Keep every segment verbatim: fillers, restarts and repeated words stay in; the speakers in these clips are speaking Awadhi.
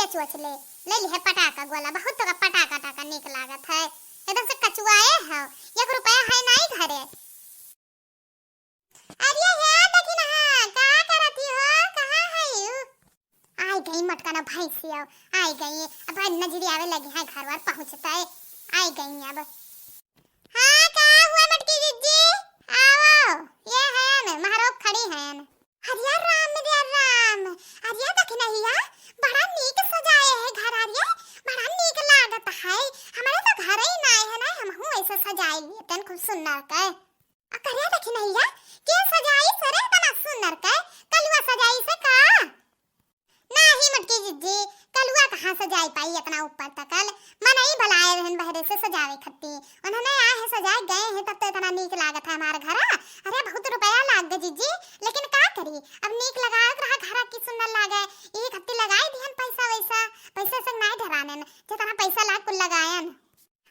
सोच ले, ले लिहे पटाका गोला, बहुत तोका पटाका टाका नीक लागत है। एकदम से कचुआए हो, एक रुपया है नाई घरे। अरे हे दखिनहा, का करत ही हो, कहाँ है यू? आई गई मोटका ना भैंसी हो, आई गई। अब नजरी आवे लगी है, घर वर पहुँचता है, आई गई अब। हाँ, का हुआ मोटकी जिज्जी? आओ, ये हयन, महरोक खड़ी हयन। अरे राम रे राम, अरे दखिनहिया, बड़ा नीक सजाए है घर, अरे बड़ा नीक लागत है। हमारे तो घर ही ना है ना, हमहू ऐसे सजाई लेतन खूब सुंदर के। अरे दखिनहिया, के सजाई सरे इतना सुंदर के? कलुआ सजाई से का? नाही मोटकी जिज्जी, कलुआ कहाँ सजाई पाई इतना ऊपर तकल? मनई बुलाए रहन बहरे से सजावे खत्ती। उन्होंने आए हैं, सजाए गए हैं, तब तो इतना नीक लागत है हमार घरा। अरे बहुत रुपया लाग गए जिज्जी, लेकिन का करी, अब नीक लगावत रहा घरा की सुंदर लागे, यही खत्ती लगाई दिहन पैसा वैसा, पैसा से नाई डरानन, जितना पैसा लाग कुल लगायन।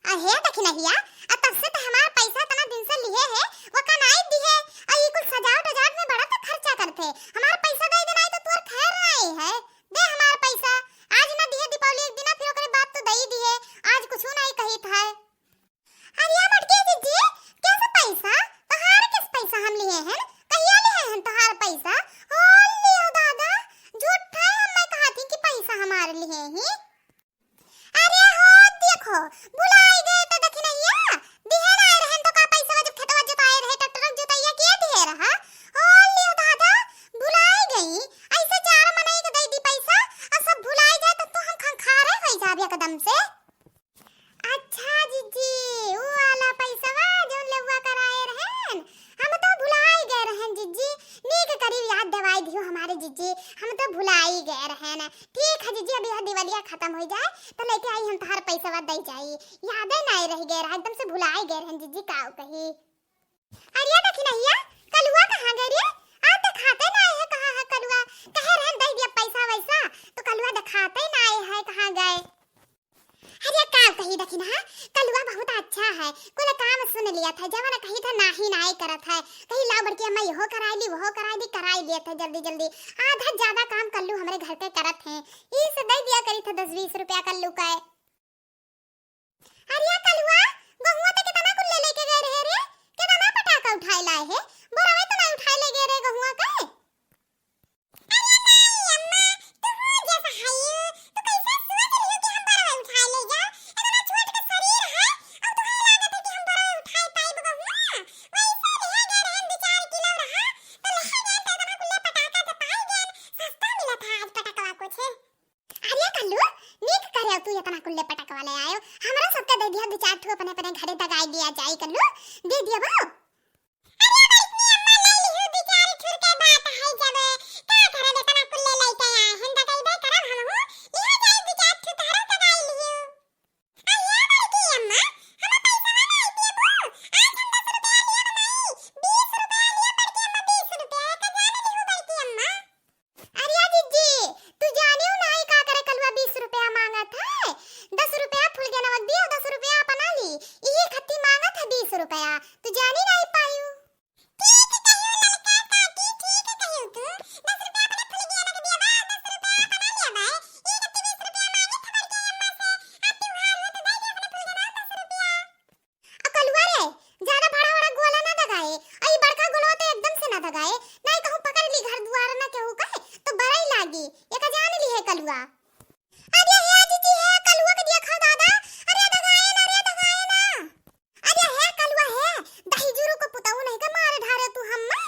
अहे दखिनहिया, आ तब से तो हमार पैसा इतना दिन से लिए है, वो का नाई दिहे, आ ई कुल सजावट उजावट में बड़ा तो खर्चा करते, हमार पैसा दे दे, नाई तो तोर खैर नाई है, दे हमार पैसा, आज ना दिहे दीपावली एक दिन, फिर ओकरे बाद तो दे दिहे, आज कुछ नाई कही था। अरे मोटकी जिज्जी, कैसे पैसा? तोहार किस पैसा हम लिए हैं? कहिया लिए हैं तोहार पैसा? ओ लियो दादा, झूठ है, हम मैं कहा थी कि पैसा हमार लिए ही। अरे हो देखो, भुलाई गए तो दखिनहिया, दिहे ना रहन तो का पैसा जब खेतवा जोताए रहे, ट्रैक्टर जोतैया के दिहे रहा? ओ लियो दादा, भुलाई गई। ऐसे चार मनई के दे दी पैसा, और सब भुलाई जाए तो, तो हम खंखारे हो जाब एकदम से। अच्छा जिज्जी, ऊ वाला पैसवा जौन लेउआ कराए रहन, हम तो भुलाई गए रहन जिज्जी। नीक करीब याद दिवाई दियो हमारे जिज्जी, हम तो भुलाई गए रहन। ठीक है जिज्जी, अब यह दिवालिया खत्म हो जाए तो लेके आई, हम तोहार पैसवा दे जाई। यादे नाई रह गए रहा, एकदम से भुलाई गए रहन जिज्जी, काऊ कही। अरे दखिनहिया, कलुआ कहाँ गए रे? आज देखाते ना आए है, कहाँ है कलुआ? कहे रहन दे दिया पैसा वैसा, तो कलुआ देखाते ना आए है, कहाँ गए? अरे का कही दखिनहा, कलुआ बहुत अच्छा है, कुल काम सुन लिया था, जवन कही था नाही नाही करत है, कही लाओ बड़की अम्मा यहो कराई ली, वहो कराई ली, कराई लिया था जल्दी जल्दी, आधा ज्यादा काम कल्लू हमरे घर के करत हैं, इस दे दिया करी था दस बीस रुपया कल्लू का। अरे कलुआ, गहुआ तो कितना कुल ले लेके गए रहे रे, कितना पटाखा उठाए लाए है, बोरवे तो नहीं उठाए ले गए रहे गहुआ के। अरे माई अम्मा, तू हो जैसा है यू, तू कैसे सोच रही हो कि हम बोरवे उठाए ले जाओ? इतना छोट का शरीर है, और तुम्हें लागत है कि हम बोरवे उठाए पाइब गहुआ? वैसे ले गए रहन दो चार किलो रहा, तो ले गए तो इतना कुल पटाखा तो पाई गए, सस्ता मिला था आज पटाखा कुछ। अरे कल्लू, नीक करे तू इतना कुल्ले पटकवा ले आयो। हमरा सबके दे दिया दो चार ठो अपने अपने घरे दगाई दिया जाई कल्लू, दे दिया वो। अरे बड़की अम्मा ले लियो दो चार ठुर के बात है जब, का करब इतना कुल्ले लेके आए हैं, दगाई बे करब हम हूँ, लियो जाई दो चार ठो तहरा दगाई लियो। अरे बड़की अम्मा, हम पैसा ना आई देबो, आज हम दस रुपया लिए बनाई, बीस रुपया लिए बड़की अम्मा, बीस रुपया का जाने लियो बड़की अम्मा। अरे जिज्जी, तू जानियो नाई का करे कलुआ बीस रुपया मांगत है? दस रुपया फुलगेनवा दियो, दस रुपया अपना ली। इही खत्ती मांगत है बीस रुपया। तू जानी नाई पायू। ठीक कहियो ललका काकी, ठीक कहियो तू। दस रुपया अपने फुलगेनवा दिया बा, दस रुपया अपना लिया बा। ई खत्ती बीस रुपया मांगे खबर के अम्मा से। अब त्योहार हो तो दे दे अपने फुलगेनवा दस रुपया। आ कलुआ रे, ज्यादा बड़ा बड़ा गोला ना दगाए, आ ई बड़का गोलवा तो एकदम से ना दगाए, नाई कहूँ पकड़ ली घर दुआर ना केहू कहे, तो बरई लागी, एका जान ली है कलुआ। अरे हे जिज्जी हे, कलुआ के देखा दादा, अरे दगाए ना रे, दगाए ना। अरे हे कलुआ हे, दही जुरू को पुताऊ नहीं का मार ढारे तू हम्मे।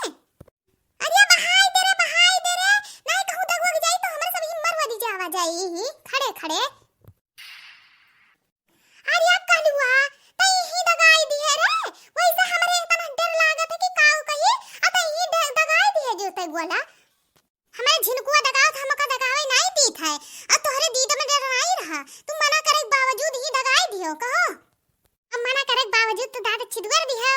अरे बहाई दे रे, बहाई दे रे, नाई कहूँ दगवा के जाई तो हमरे सब ही मरवा दी जावा जाई ही, खड़े खड़े। अरे कलुआ, तई ही दगाई दिहे रे, वैसे हमरे इतना डर लागत है कि काऊ कही, आ तई ही ड-, दगाई दिहे जो तई गोला। हमरे झिनकुआ दगावत, हमका दगावे नाई दीत है, आ तोहरे दीद में डर नाई रहा, तू मना करे के बावजूद ही दगाई दिहो, कहो। अब मना करे के बावजूद तू दाँत छिदवर दिहो।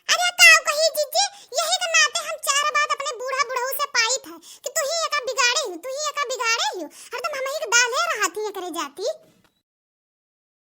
अरे काऊ कही जिज्जी, यही के नाते हम चार बात अपने बूढ़ा बुढ़ऊ से पाइत है कि तू ही एका बिगाड़े हो, तू ही एका बिगाड़े हो, हरदम हम ही के डाले रहत ही एकरे जाती।